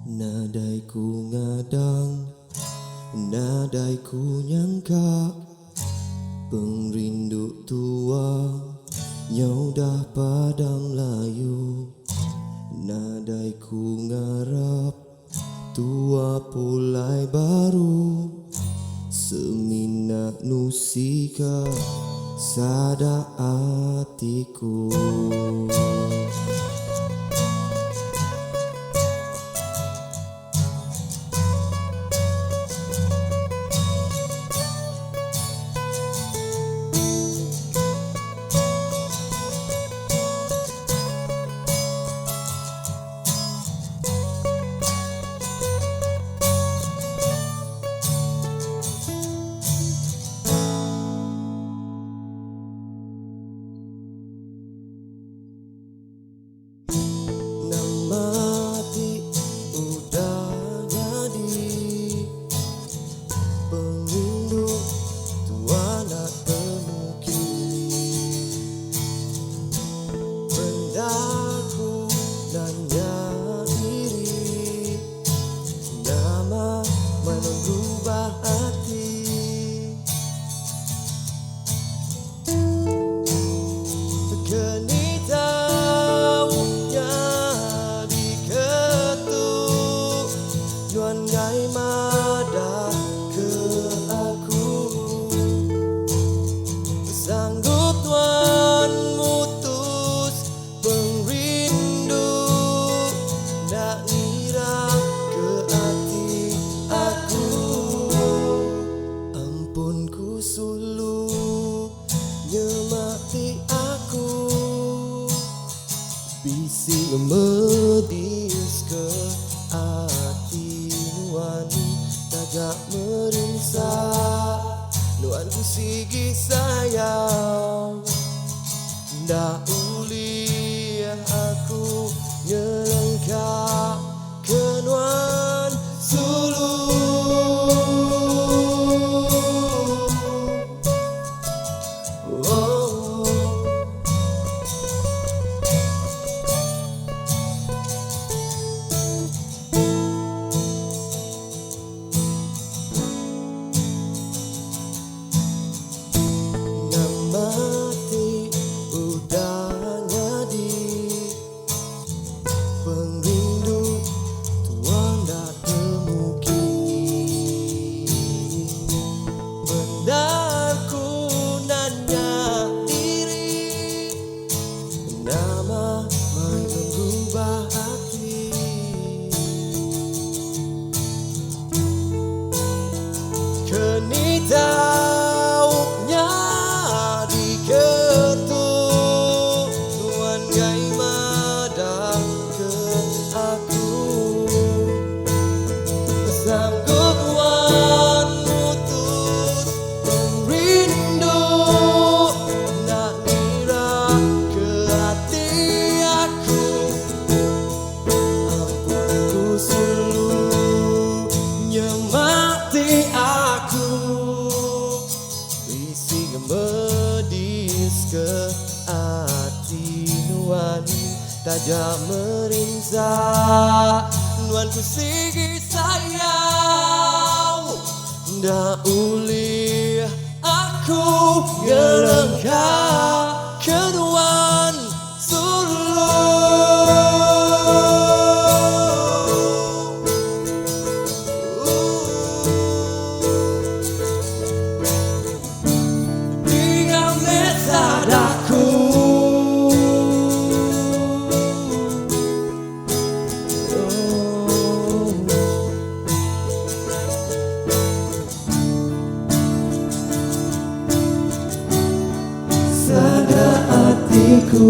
Nadai ku ngadang, nadai ku nyangka Pengerindu tua nyau dah padam layu Nadai ku ngarap tua pulai baru Semina nusika sada atiku. Nama ti udah nyadi pengerindu tua enda temu kini. Bendar ku nanya diri nama meh berubah ati. Keni tau nyadi ketu nuan ngai madah ke aku. Sanggup nuan mutus pengerindu enda ngira ke ati aku. Ampun ku sulu nyemati aku bisi ngemedis ke ati nuan taja merinsa nuan ku sigi sayau enda ulih aku nyelengka ke nuan sulu. Oh. Nama ti udah nyadi pengerindu tua enda temu kini. Bendar ku nanya diri nama mai mengubah ati. Keni tau nyadi ketu nuan ngai madah ke aku. Sanggup nuan mutus pengerindu enda ngira ke ati aku. Ampun ku sulu nyemati aku bisi ngemedis ke ati nuan taja merinsa nuan ku sigi sayau enda ulih aku ngelengka ke nuan sulu. Dinga meh sadaku. Sada atiku.